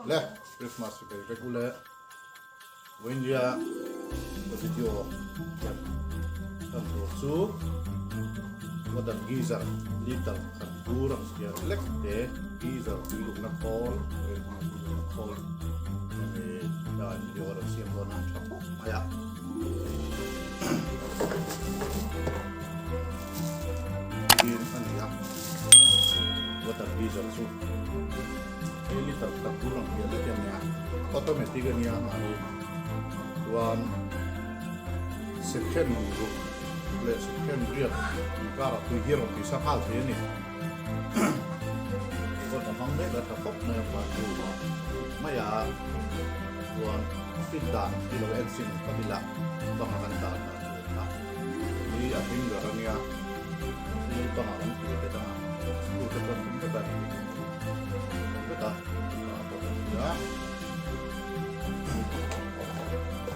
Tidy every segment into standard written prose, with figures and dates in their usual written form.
Le Christmas bei vek ule Vawiindia ka video hian kan tur chu water geyser liter khat bur ang hian lek te geyser tui lukna khawl oil hmanga tui lukna khawl hemi dan video a rawn siam dawn a tha khawp mai a. Green a ni a water geyser chu hei liter khat bur ang hian lek a nia automatic a nia mahni chuan second ruk leh second riat inkarah tui hi a rawn tisa nghal thei a ni chuan ka hmang mek a tha khawp mai a van mai a chuan fit dan hi lo en sin ka bila banga kan tar dan chu kha hi a hring ber a nia hi banga kan tih te danga screw te pawh thum vek a ni thum vek a banga pawh kan ti a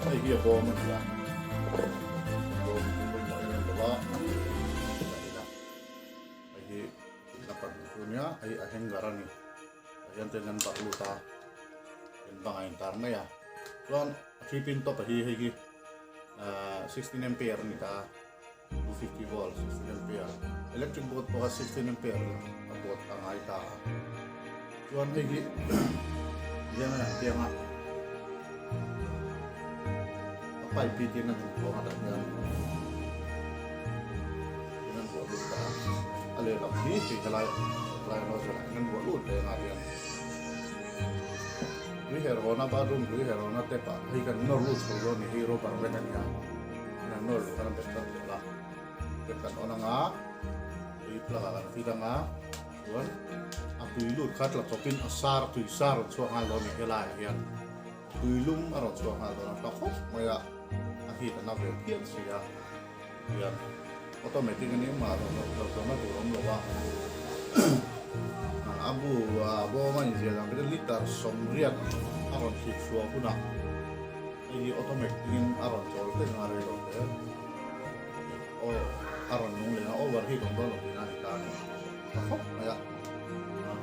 hei hi a bawm a ni a bawm hi pawimawh em em lo va hei hi la pahnih chu nia hei a hanger a ni. Hian ten an barh lut a, in bangah a intar mai a. Chuan a 3 pin top a hi hei hi 16 ampere a ni ta a, 250 volt 16 ampere electric board pawh kha 16 ampere a board a ngai ta a. Chuan hei hi hian a han piang a, a pipe hi tin a han tuang a tah hian tin an buah lut ta a, a lehlam hi hei helai helai nozzle ah hian an buah lut reng a hian tui herh hawna bathroom tui herh hawna tap ah hei kan nawr lut chho dawn a ni hei rubber vek a nia an han nawr luh khan a bet tlat zel a tap kan on anga tui plug ah kan fit anga chuan a tui lut kha tla chawpin a sar tui sar rawn chhuak nghal dawn a ni helaiah hian. Tui lum a rawn chhuak nghal dawn a tha khawp mai a, a heat a na ve phian si a, tihian automatic a ni mah lo lo tawna tur awm lo a, a bu a bawm a inziah dan te liter sawmriat a rawn thlit chhuah hunah hei hi automatic in a rawn chawl hlek ang a rei lo hle aw a rawn nung leh a over heat awm dawn lo tihna a ni ta a ni tha khawp mai a.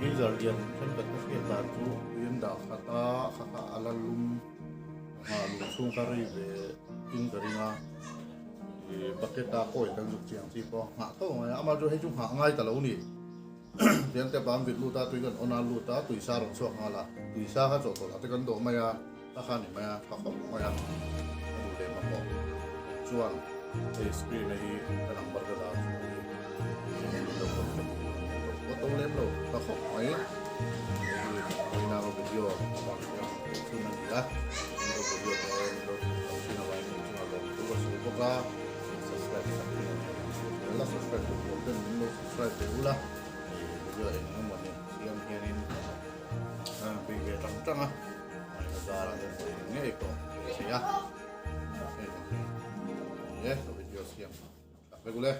Geyser lian thenkhat ka hriat dan chu tui an dah khat a kha kha a la lum nghah lum chhung kha rei ve in ka ring a ih bucket a kawi kan zuk chiang chi pawh nghah tho angai a amah chu hei chu nghah ngai ta lo ni tiang te pam vit lut a tui kan on a lut a tui sa rawn chhuak nghal a tui sa kha chawhtawlh ah te kan dawh mai a ta kha ni mai a tha khawp mai a a duh leh mamawh chuan hei screen a hi ka number ka dah chu hi min lo contact pawh to lem lo tha khawp mai hei hi vawiina ka video avang hian chhun a ni a min lo video te min lo lo thin avangin min chungah lawm thu ka sawi bawk a subscribe sak thin ang em la subscribe duh tur ten min lo subscribe ve ula hei video eng emaw ni siam hianin a bei ve tang tang a a zarah hian vawi ngei pawh a thei a hei ni e ka video siam tak vek ule.